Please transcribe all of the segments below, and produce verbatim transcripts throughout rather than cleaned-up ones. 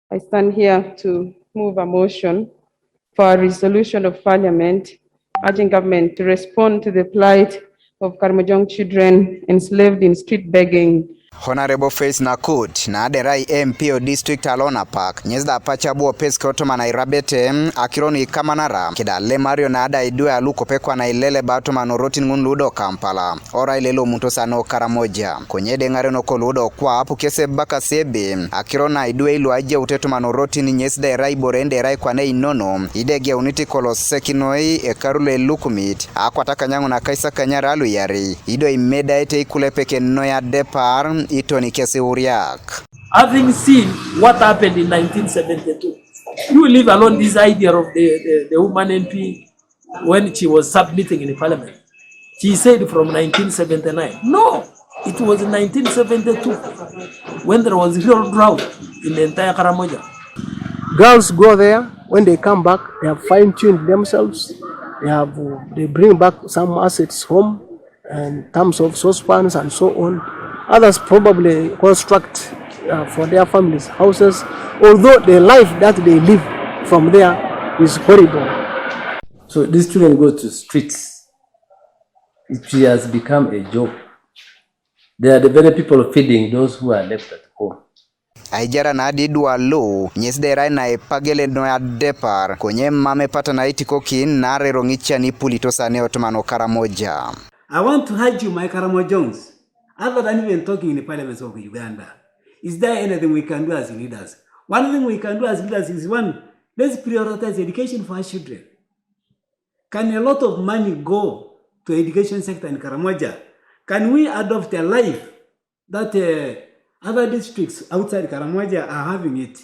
I stand here to move a motion for a resolution of Parliament urging government to respond to the plight of Karamojong children enslaved in street begging. Honorable Faith Nakut, na derai M P o district alona pak, nyes da pacha buo pes kotoma na irabete, akiron ikamanara, kida lemario na ada idwe aluko pekwa na ilele batoma norotin ngun ludo Kampala, ora ilelo muto sano Karamoja. Konye de ngare no koludo kwa apu kese baka sebe, akiron na idwe ilu aje utetoma norotin nyes da erai borende erai kwa ne inono, idege uniti kolo sekinoi ekarule lukumit, akwata kanyangu na kaisa kanyara alu yari, ido imeda ete ikule peke noya depar, itoni kesi uriak. Having seen what happened in nineteen seventy-two, you leave alone this idea of the, the, the woman M P when she was submitting in parliament. She said from nineteen seventy-nine. No, it was nineteen seventy-two when there was real drought in the entire Karamoja. Girls go there, when they come back, they have fine-tuned themselves. They have, they bring back some assets home in terms of saucepans and so on. Others probably construct, uh, for their families houses, although the life that they live from there is horrible. So these children go to streets. It has become a joke. They are the very people feeding those who are left at home. Aijara na di dua lo, nyes derai na epagele no ya depar, konye mame pata na itikokin na rero ngichani pulito sane otmano Karamoja. I want to urge you, my Karamojongs, other than even talking in the parliaments of Uganda, is there anything we can do as leaders? One thing we can do as leaders is, one, let's prioritize education for our children. Can a lot of money go to education sector in Karamoja? Can we adopt a life that, uh, other districts outside Karamoja are having it?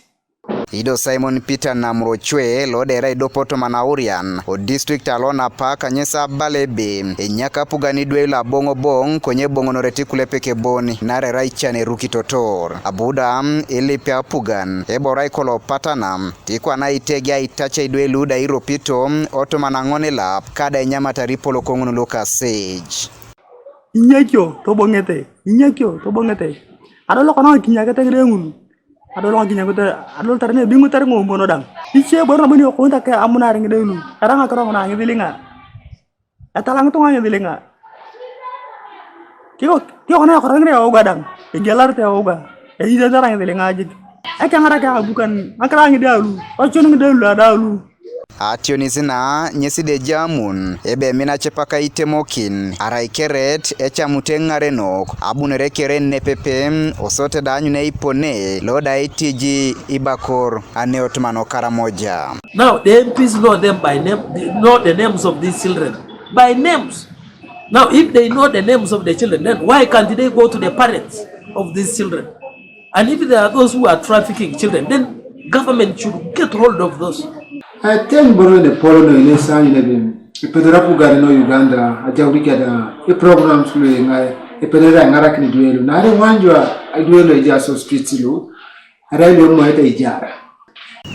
Ido Simon Peter Namrochwe lo dera idopoto manaurian o district alona pa kanyesa balebe enyaka pugani dwe la bongo bong konye bongo noreti kule peke boni nare rai chane ruki totor. Abuda, mm, ilipe apugan, eborai kolo patana, tikwa na itege aitache idwe luda iropito, mm, otoma na ngone lap, kada inyama taripolo kongunu luka sej. Inyakio tobong'ete, inyakio tobong'ete. Adol kona kinyakete ng'ide ng'ulu. Adol kona kinyakete, adol tarne bingu tar ng'ombono dang. Iche bor nabo ni okunta ke amunar ng'ide ng'ulu. Erang akiro ng'ona ng'idhilinga. Etalang tung'a ng'idhilinga. Kiko, kiko kona ekoro ng'ide euga dang. Egelar te euga. Eji tara ng'idhilinga jik. Ekeng'ara ke abukan. Akira ng'ide alu. Ochun ng'ide alu ada alu. Ationis na nyesi de jamun, ebe mina chepaka itemokin, arai keret, echamute ng'arenok, abunere kere nepepe, osote da anyune ipone, lo da itiji ibakor, ane otmano Karamoja. Now, the M Ps know them by name, they know the names of these children, by names. Now, if they know the names of the children, then why can't they go to the parents of these children? And if there are those who are trafficking children, then government should get hold of those. Ate mboro ne polo no ine sanyu ne bim. Ipedora pugari no Uganda, aja urika da, e programs lu ngai, ipedora ngara kini duelu. Na are wanjwa, duelu eja so streets lu, are lu mo eta ijara.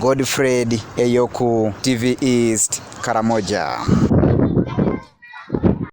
Godfred Eyoku, T V East, Karamoja.